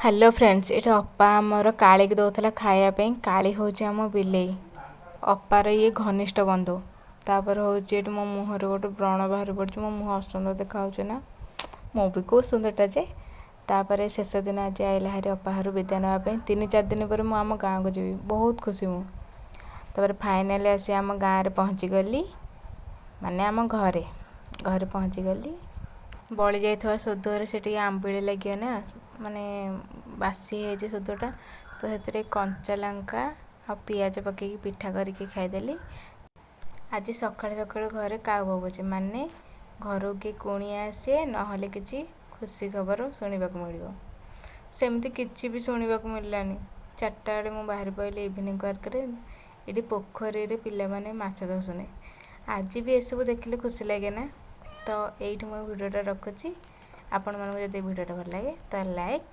Hello friends, ଏଠି ଅପା ଆମର କାଳିକି ଦେଉଥିଲା ଖାଇବା ପାଇଁ। କାଳି ହେଉଛି ଆମ ବିଲେଇ, ଅପାର ଇଏ ଘନିଷ୍ଠ ବନ୍ଧୁ। ତାପରେ ହେଉଛି ଏଠି ମୋ ମୁହଁରେ ଗୋଟେ ବ୍ରଣ ବାହାରି ପଡ଼ିଛି। ମୋ ମୁହଁ ଅସୁନ୍ଦର ଦେଖାହେଉଛି ନା? ମୁଁ ବି କେଉଁ ସୁନ୍ଦରଟା ଯେ। ତାପରେ ଶେଷ ଦିନ ଆଜି ଆଇଲା ହାରି ଅପା ଘରୁ ବିଦାୟ ନେବା ପାଇଁ। 3-4 ଦିନ ପରେ ମୁଁ ଆମ ଗାଁକୁ ଯିବି, ବହୁତ ଖୁସି ମୁଁ। ତାପରେ ଫାଇନାଲି ଆସି ଆମ ଗାଁରେ ପହଞ୍ଚିଗଲି, ମାନେ ଆମ ଘରେ ଘରେ ପହଞ୍ଚିଗଲି। ବଳି ଯାଇଥିବା ସୋଦୁଅରେ ସେ ଟିକେ ଆମ୍ବିଳି ଲାଗିବ ନା, ମାନେ ବାସି ହେଇଯାଇଛି ସୋଦୁଅଟା, ତ ସେଥିରେ କଞ୍ଚା ଲଙ୍କା ଆଉ ପିଆଜ ପକେଇକି ପିଠା କରିକି ଖାଇଦେଲି। ଆଜି ସକାଳୁ ସକାଳୁ ଘରେ କାଉ ବୋବଉଛି, ମାନେ ଘରକୁ କିଏ କୁଣିଆ ଆସିବେ, ନହେଲେ କିଛି ଖୁସି ଖବର ଶୁଣିବାକୁ ମିଳିବ। ସେମିତି କିଛି ବି ଶୁଣିବାକୁ ମିଳିଲାନି। 4ଟା ବେଳେ ମୁଁ ବାହାରି ପଡ଼ିଲି ଇଭିନିଂ ୱାର୍କରେ। ଏଠି ପୋଖରୀରେ ପିଲାମାନେ ମାଛ ଧରୁଛନ୍ତି। ଆଜି ବି ଏସବୁ ଦେଖିଲେ ଖୁସି ଲାଗେ ନା? ତ ଏଇଠି ମୁଁ ଭିଡ଼ିଓଟା ରଖୁଛି। ଆପଣମାନଙ୍କୁ ଯଦି ଏ ଭିଡ଼ିଓଟା ଭଲ ଲାଗେ ତ ଲାଇକ୍